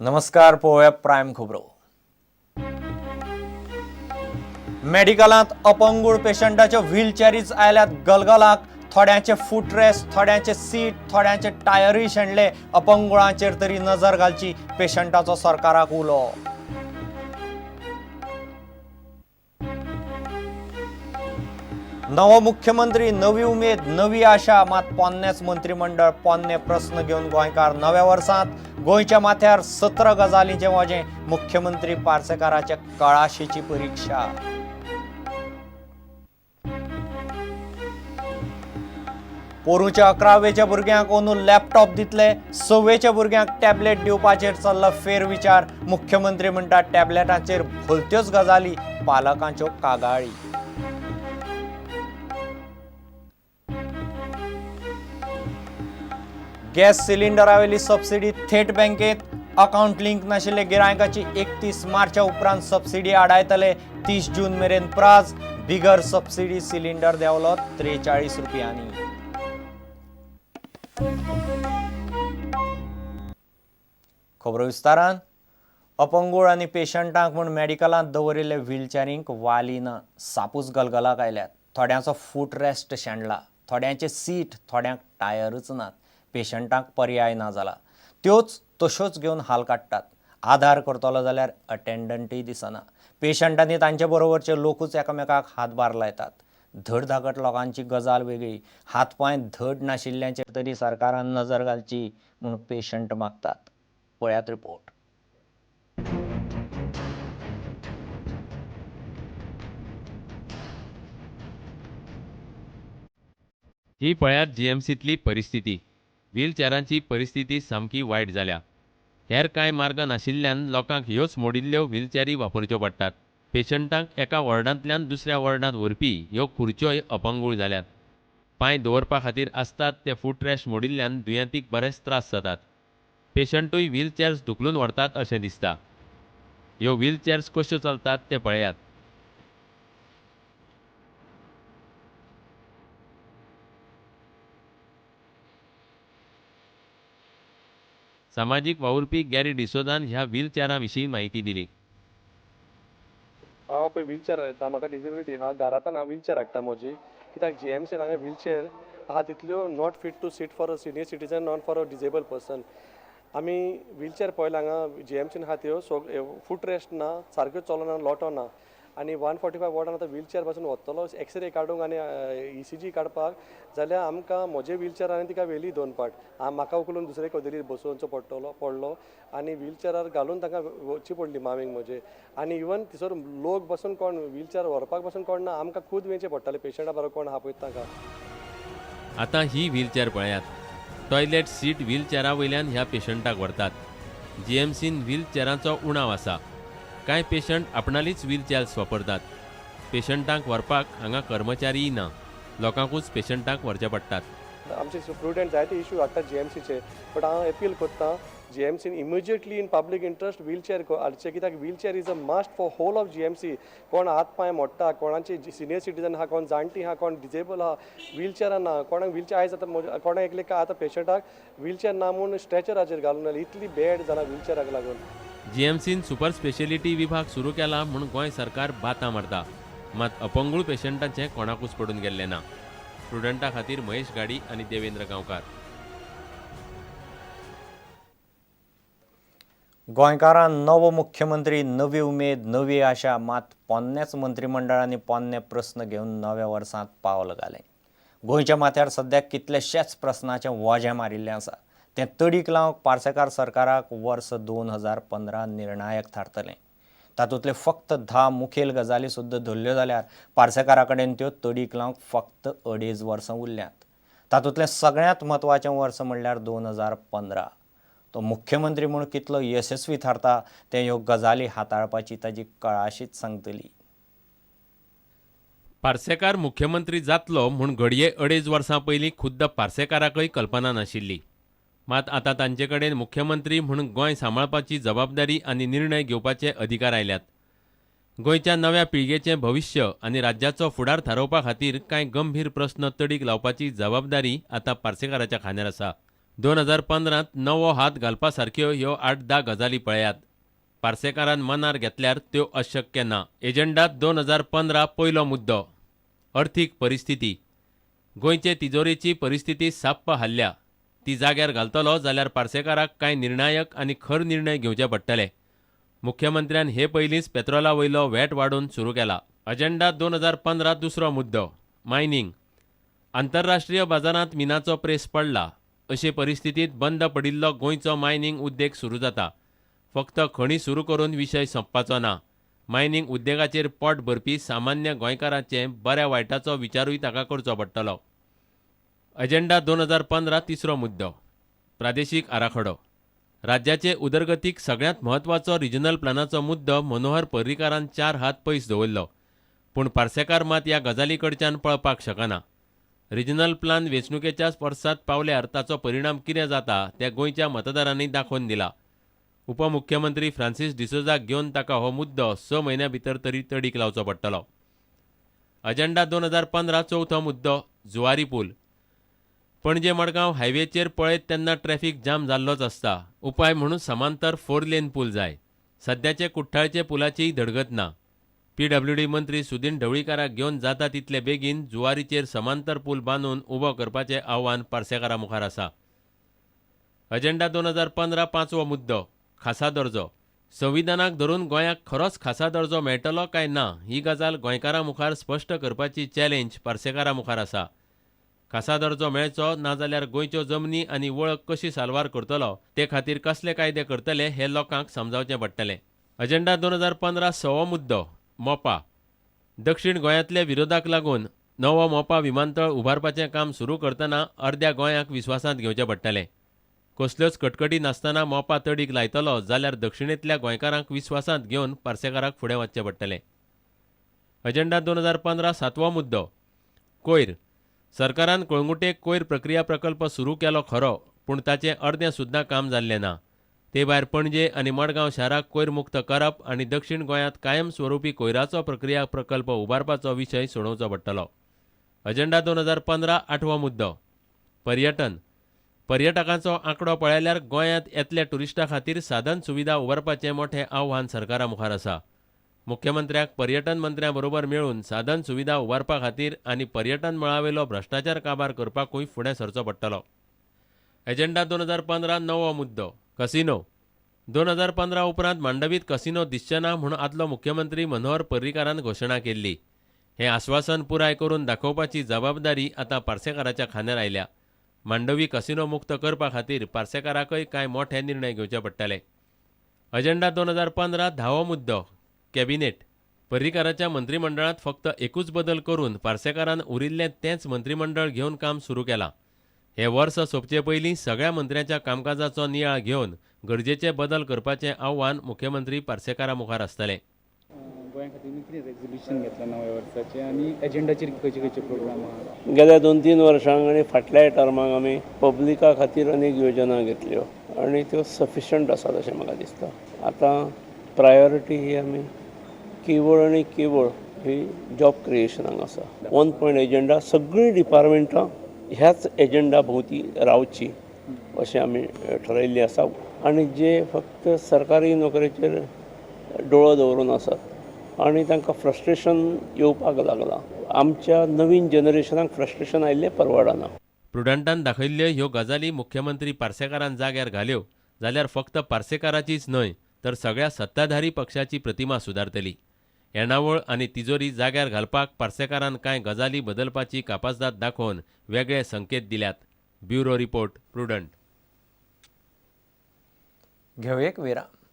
नमस्कार, पळोवया प्रायम खबरो. मेडिकलांत अपंगूळ पेशंटाच्यो व्हीलचॅरीच आयल्यात गलगलाक. थोड्यांचे फुटरेस्ट, थोड्यांचे सीट, थोड्यांचे टायरूय शेणले. अपंगुळांचेर तरी नजर घालची, पेशंटाचो सरकाराक उलो. नवो मुख्यमंत्री, नवी उमेद, नवी आशा, मात पोन्नेच मंत्रिमंडळ, पोन्ने प्रस्न घेवन गोंयकार नव्या वर्सांत. गोंयच्या माथ्यार 17 गजालींचें वजें, मुख्यमंत्री पार्सेकाराच्या कळाशीची परिक्षा. पोरूच्या 11वेच्या भुरग्यांक अंदू लॅपटॉप दितले, 6वेच्या भुरग्यांक टॅबलेट दिवपाचेर चल्ला फेरविचार. मुख्यमंत्री म्हणटा टॅबलेटाचेर भलत्योच गजाली, पालकांच्यो कागाळी. गॅस सिलिंडरावेली सबसिडी थेट बँकेत, अकाउंट लिंक नाशिल्ले गिरायकाची 31 मार्चा उपरांत सबसिडी आडायतले. 30 जून मेरेन प्राज. बिगर सबसिडी सिलिंडर देंवलो 43 रुपयांनी. खबरो विस्तारान. अपंगूळ आनी पेशंटांक म्हूण मेडिकलांत दवरिल्ले व्हीलचॅरींक वाली ना, सापूच गलगलाक आयल्यात. थोड्यांचो फूट रेस्ट शेणला, थोड्यांचे सीट, थोड्यांक टायरूच नात. पेशंटांक पर्याय ना जाला, त्योच तश्योच घेवन हाल काडटात. आधार करतलो जाल्यार अटेंडंटूय दिसना. पेशंट आनी तांचे बरोबरचे लोकूच एकामेकाक हातभार लायतात. धड धाकट लोकांची गजाल वेगळी, हात पांय धड नाशिल्ल्यांचेर तरी सरकारान नजर घालची म्हूण पेशंट मागतात. पळयात रिपोर्ट. ही पळयात जीएमसींतली परिस्थिती. व्हीलचॅरांची परिस्थिती सामकी वायट जाल्या. हेर कांय मार्ग नाशिल्ल्यान लोकांक ह्योच मोडिल्ल्यो व्हीलचॅरी वापरच्यो पडटात. पेशंटांक एका वॉर्डांतल्यान दुसऱ्या वॉर्डांत व्हरपी ह्यो खुर्च्योय अपंगूळ जाल्यात. पांय दवरपा खातीर आसतात ते फूटरॅस्ट मोडिल्ल्यान दुयेंतीक बरेच त्रास जातात. पेशंटूय व्हीलचॅर्स धुकलून व्हरतात अशें दिसता. ह्यो व्हीलचॅर्स कश्यो चलतात तें पळयात. सामाजीक वावुरपी गॅरी डिसोदान ह्या व्हीलचॅरां विशीं म्हायती दिली. हांव पळय व्हीलचॅरार येता, म्हाका डिसेबिलिटी आहा. घरांतल्यान हांव व्हीलचॅर हाडटा म्हजी, कित्याक जीएमसीन हांगा व्हीलचॅर आहा तितल्यो not fit to sit for a senior citizen, not for a disable person. आमी व्हीलचॅर पळयला हांगा जीएमसीन आहा त्यो सो फूट रेस्ट ना, सारक्यो चलना, लोटना. आनी 145 वॉर्डान आतां व्हीलचॅर पासून वतलो एक्सरे काडूंक आनी ईसीजी काडपाक जाल्यार आमकां म्हजे व्हीलचॅर आनी तिका व्हेली दोन पाट. म्हाका उखलून दुसरे कदेलीर बसोवचो पडलो आनी व्हीलचॅरार घालून तांकां वचची पडली मामीक म्हजे. आनी इवन थंयसर लोक बसून कोण व्हीलचॅर व्हरपाक बसून कोण ना, आमकां खूद वेचे पडटाले पेशंटा बरोबर कोण आहा पळय तांकां. आतां ही व्हीलचॅर पळयात. टॉयलेट सीट व्हीलचॅरा वयल्यान ह्या पेशंटाक व्हरतात. जीएमसीन व्हीलचॅरांचो उणाव आसा. कांय पेशंट आपणालीच व्हीलचॅर्स वापरतात. पेशंटांक व्हरपाक हांगा कर्मचारीय ना, लोकांकूच पेशंटांक व्हरचे पडटात. आमचे प्रुडंट जायते इशू हाडटा जीएमसीचे, बट हांव एपील करता जीएमसीन immediately in public interest wheelchair हाडचे, कित्याक wheelchair is a must for whole of GMC. कोण हात पांय मोडटा, कोणाचे सिनियर सिटीजन आहा, कोण जाणटी आहा, कोण डिजेबल आहा, व्हीलचॅरां ना कोणाक. व्हीलचॅर आयज आतां कोणाक एकले आतां पेशंटाक व्हीलचॅर ना म्हूण स्ट्रेचराचेर घालून आयले, इतली बॅड जाला व्हीलचॅराक लागून. जीएमसीन सुपर स्पेशलिटी विभाग सुरू केला म्हूण गोंय सरकार बातां मारता, मात अपंगूळ पेशंटांचें कोणाकूच पडून गेल्लें ना. प्रुडंटा खातीर महेश गाडी आनी देवेंद्र गांवकार. गोंयकारान नवो मुख्यमंत्री, नवी उमेद, नवी आशा, मात पोन्नेच मंत्रिमंडळ आनी पोन्ने प्रस्न घेवन नव्या वर्सांत पावल घालें. गोंयच्या माथ्यार सद्याक कितलेशेच प्रस्नाचें वजें मारिल्लें आसा. तें तडीक लावंक पार्सेकार सरकाराक वर्स 2015 निर्णायक थारतलें. तातूंतले फक्त 10 मुखेल गजाली सुद्दां धरल्यो जाल्यार पार्सेकारा कडेन त्यो तडीक लावंक फक्त 2.5 वर्सां उरल्यांत. तातूंतलें सगळ्यांत म्हत्वाचें वर्स म्हणल्यार 2015. तो मुख्यमंत्री म्हूण कितलो यशस्वी थारता तें ह्यो गजाली हाताळपाची ताजी कळाशीच सांगतली. पार्सेकार मुख्यमंत्री जातलो म्हूण घडये 2.5 वर्सां पयलीं खुद्द पार्सेकाराकय कल्पना नाशिल्ली. मात आतां तांचे कडेन मुख्यमंत्री म्हूण गोंय सांबाळपाची जबाबदारी आनी निर्णय घेवपाचे अधिकार आयल्यात. गोंयच्या नव्या पिळगेचें भविश्य आनी राज्याचो फुडार थारोवपा खातीर कांय गंभीर प्रस्न तडीक लावपाची जबाबदारी आतां पार्सेकाराच्या खांद्यार आसा. 2015त नवो हात घालपा सारक्यो ह्यो 8-10 गजाली पळयात. पार्सेकारान मनार घेतल्यार त्यो अशक्य ना. एजंडात 2015 पयलो मुद्दो, अर्थीक परिस्थिती. गोंयचे तिजोरेची परिस्थिती साप्प हाल्ल्या. ती जाग्यार घालतलो जाल्यार पार्सेकाराक कांय निर्णायक आनी खर निर्णय घेवचे पडटले. मुख्यमंत्र्यान हे पयलींच पेत्रोला वयलो व्हॅट वाडोवन सुरू केला. अजेंडा 2015 दुसरो मुद्दो, मायनींग. आंतरराष्ट्रीय बाजारांत मिनाचो प्रेस पडला. अशे परिस्थितींत बंद पडिल्लो गोंयचो मायनींग उद्देग सुरू जाता. फक्त खणी सुरू करून विशय सोंपपाचो ना. मायनींग उद्देगाचेर पोट भरपी सामान्य गोंयकारांचे बऱ्या वायटाचो विचारूय ताका करचो पडटलो. अजेंडा 2015 तिसरो मुद्दो, प्रादेशीक आराखडो. राज्याचे उदरगतीक सगळ्यांत म्हत्वाचो रिजनल प्लॅनाचो मुद्दो मनोहर पर्रीकारान 4 हात पयस दवरलो. पूण पार्सेकार मात ह्या गजाली कडच्यान पळपाक शकना. रिजनल प्लान वेंचणुकेच्या वर्सांत पावल्यार ताचो परिणाम कितें जाता तें गोंयच्या मतदारांनी दाखोवन दिला. उपमुख्यमंत्री फ्रांसीस डिसोझाक घेवन ताका हो मुद्दो 6 म्हयन्यां भितर तरी तडीक लावचो पडटलो. अजेंडा 2015 चवथो मुद्दो, जुवारी पूल. पणजे मडगांव हायवेचेर पळयत तेन्ना ट्रॅफिक जाम जाल्लोच आसता. उपाय म्हणून समांतर 4 लेन पूल जाय. सद्याचे कुठ्ठाळचे पुलाचीय धडगत ना. पीडब्ल्यूडी मंत्री सुदीन ढवळीकाराक घेवन जाता तितले बेगीन जुवारीचेर समांतर पूल बांदून उबो करपाचें आव्हान पार्सेकारा मुखार आसा. अजेंडा 2015 पांचवो मुद्दो, खासा दर्जो. संविधानाक धरून गोंयाक खरोच खासा दर्जो मेळटलो काय ना ही गजाल गोंयकारां मुखार स्पश्ट करपाची चॅलेंज पार्सेकारा मुखार आसा. खासा दर्जो मेळचो ना जाल्यार गोंयच्यो जमनी आनी वळख कशी साल्वार करतलो ते खातीर कसले कायदे करतले हे लोकांक समजावचें पडटलें. अजेंडा 2015 सवो मुद्दो, मोपा. दक्षिण गोंयांतल्या विरोधाक लागून नवो मोपा विमानतळ उबारपाचें काम सुरू करतना अर्द्या गोंयाक विस्वासांत घेवचें पडटलें. कसल्योच कटकटी नासतना मोपा तडीक लायतलो जाल्यार दक्षिणेंतल्या गोंयकारांक विस्वासांत घेवन पार्सेकाराक फुडें वचचें पडटलें. अजेंडा 2015 सातवो मुद्दो, कोयर. सरकारान कळंगुटे कोयर प्रक्रिया प्रकल्प सुरू केलो खरो, पूण ताचें अर्दें सुद्दां काम जाल्लें ना. ते भायर पणजे आनी मडगांव शाराक कोयर मुक्त करप आनी दक्षिण गोंयांत कायमस्वरूपी कोयराचो प्रक्रिया प्रकल्प उबारपाचो विशय सोडोवचो पडटलो. अजेंडा 2015 आठवो मुद्दो, पर्यटन. पर्यटकांचो आंकडो पळयल्यार गोंयांत येतल्या ट्युरिस्टां खातीर साधन सुविधा उबारपाचें मोठें आव्हान सरकारा मुखार आसा. मुख्यमंत्र्याक पर्यटन मंत्र्यां बरोबर मेळून साधन सुविधा उबारपा खातीर आनी पर्यटन मळावेलो भ्रश्टाचार काबार करपाकूय फुडें सरचो पडटलो. एजेंडा 2015 नवो मुद्दो, कसिनो. 2015 उपरांत मांडवीत कसिनो दिसचे ना म्हूण आदलो मुख्यमंत्री मनोहर पर्रीकारान घोशणा केल्ली. हें आस्वासन पुराय करून दाखोवपाची जबाबदारी आतां पार्सेकाराच्या खांद्यार आयल्या. मांडवी कसिनो मुक्त करपा खातीर पार्सेकाराकय कांय मोठे निर्णय घेवचे पडटले. अजेंडा 2015 धावो मुद्दो, कॅबिनेट. पर्रीकाराच्या मंत्रिमंडळांत फक्त एकूच बदल करून पार्सेकारान उरिल्लें तेंच मंत्रिमंडळ घेवन काम सुरू केलां. हे वर्स सोंपचे पयलीं सगळ्या मंत्र्यांच्या कामकाजाचो नियाळ घेवन गरजेचे बदल करपाचें आव्हान मुख्यमंत्री पार्सेकारा मुखार आसतलें. गोंया खातीर कितें रेजोल्युशन घेतलां नव्या वर्साचें आनी एजेंडाचेर खंयचे खंयचे प्रोग्राम आहा? गेल्या 2-3 वर्सांक आनी फाटल्या टर्माक आमी पब्लिका खातीर अनेक योजना घेतल्यो आनी त्यो सफिशंट आसात अशें म्हाका दिसता. आतां प्रायोरिटी ही आमी केवळ आनी केवळ ही जॉब क्रिएशनाक आसा. 1 पॉयंट एजेंडा सगळीं डिपार्टमेंटां ह्याच एजेंडा भोंवती रावची अशें आमी ठरयिल्लें आसा. आनी जे फक्त सरकारी नोकरेचेर दोळो दवरून आसात आनी तांकां फ्रस्ट्रेशन येवपाक लागलां, आमच्या नवीन जनरेशनाक फ्रस्ट्रेशन आयिल्लें परवडना. प्रुडंटान दाखयल्ल्यो ह्यो गजाली मुख्यमंत्री पार्सेकारान जाग्यार घाल्यो जाल्यार फक्त पार्सेकाराचीच न्हय तर सगळ्या सत्ताधारी पक्षाची प्रतिमा सुदारतली. येणावळ आनी तिजोरी जाग्यार घालपाक पार्सेकारान कांय गजाली बदलपाची कापाजदाद दाखोवन वेगळे संकेत दिल्यात. Bureau report, Prudent. घेवया एक विराम.